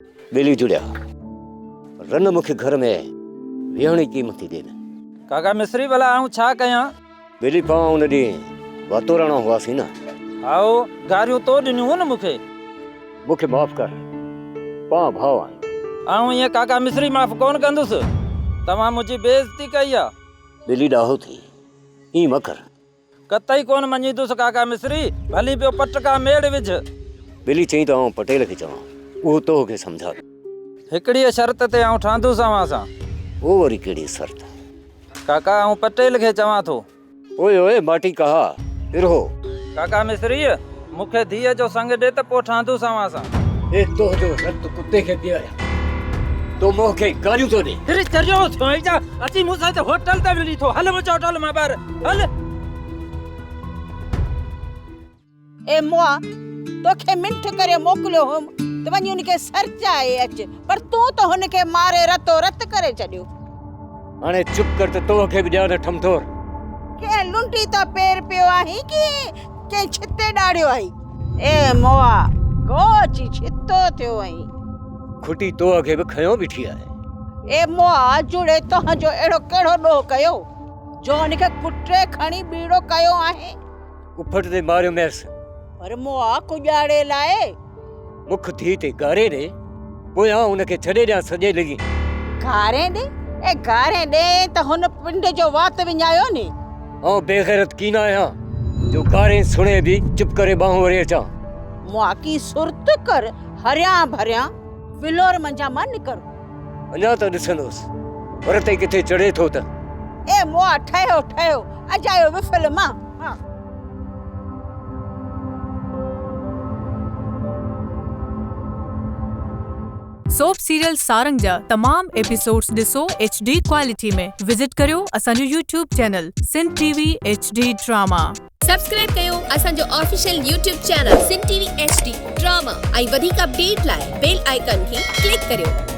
ٻيلي جڙيا، رن مون کي گهر ۾ ويهڻ ئي ڪيم ٿي ڏين. ڪاڪا مصري ڀلا آئون ڇا ڪيان؟ ٻيلي پاڻ ان ڏينهن واتوراڻا هئاسين نه. هائو، گاريون تو ڏنيون هيون نه مون کي. مون کي معاف ڪر، پاڻ ڀاء آهيون. آئون ائين ڪاڪا مصري معاف ڪونه ڪندس. توهان منهنجي بي عزتي ڪئي آ. ٻيلي ڏاهو ٿي، ائين مه ڪر. قطعي ڪونه مڃيندس ڪاڪا مصري، ڀلي پيو پٽڪا ميڙ وجهه. ٻيلي چئين ته آئون پٽيل کي چوان، اهو توهه کي سمجهائي. هڪڙيء شرط تي آئون ٺهندس اوهان سان. اهو وري ڪهڙي شرط؟ ڪاڪا آئون پٽيل کي چوان ٿو. اوئي اوئي ماٽي ڪها ارهو. ڪاڪا مصري، مون کي ڌيء جو سڱ ڏي ته پوء ٺهندس اوهان سان. اي توهه جو رت ڪتي کي پياريان. تو مون کي گاريون ٿو ڏي. ڦري چريو ٿيو آهين ڇا؟ اچي مون سان هتي هوٽل تي وڙهين ٿو. هل منهنجي هوٽل مان ٻاهر هل. اي مئا! توکي منٿ ڪري موڪليو هيم ته وڃي هن کي سرچائي اچ، پر تون ته هن کي ماري رتو رت ڪري ڇڏيو. هاڻي چپ ڪر ته توهه کي به ڏيان نه ٺمٺور. ڪنهن لنڊي تان پير پيو آهين ڪي ڪنهن ڇتي ڏاڙهيو آهين؟ اي مئا! ڪو اچي ڇتو ٿيو آهين. کٽي توهه کي به کنيو بيٺي آهي. اي مئا! جڙي توهان جو اهڙو ڪهڙو ڏوهه ڪيو، جو هن کي ڪٽي کڻي ٻيڙو ڪيو آهين؟ اڦٽ تي ماريوميس. پر مئا ڪڄاڙي لاء. مک ڌيء تي گاري ڏي، پوء آئون ان کي ڇڏي ڏيان سڄي لڳي. گارين ڏي؟ اي گارين ڏئين ته هن پنڊ جو وات وڃايو ني. آئون بي غيرت ڪين آهيان جو گارين سڻي به چپ ڪري ٻانهون وري اچان. مئا ڪي سرت ڪر، هريان ڀريان، ولور منجهان مان نڪر. اڃا ته ڏسندس ور تي ڪٿي چڙهي ٿو ته. اي مئا ٺهيو ٺهيو، اجايو وڦل مان. سوپ سيريل سارنگ جا تمام ايپيسوڊز ڏسو ايڇ ڊي ڪوالٽي ۾ وزٽ ڪريو اسان جو YouTube channel Sindh T V H D drama. Subscribe ڪيو اسان جو official YouTube channel Sindh T V H D drama ۽ وڌيڪ اپڊيٽ لاء بيل آئيڪان کي ڪلڪ ڪريو.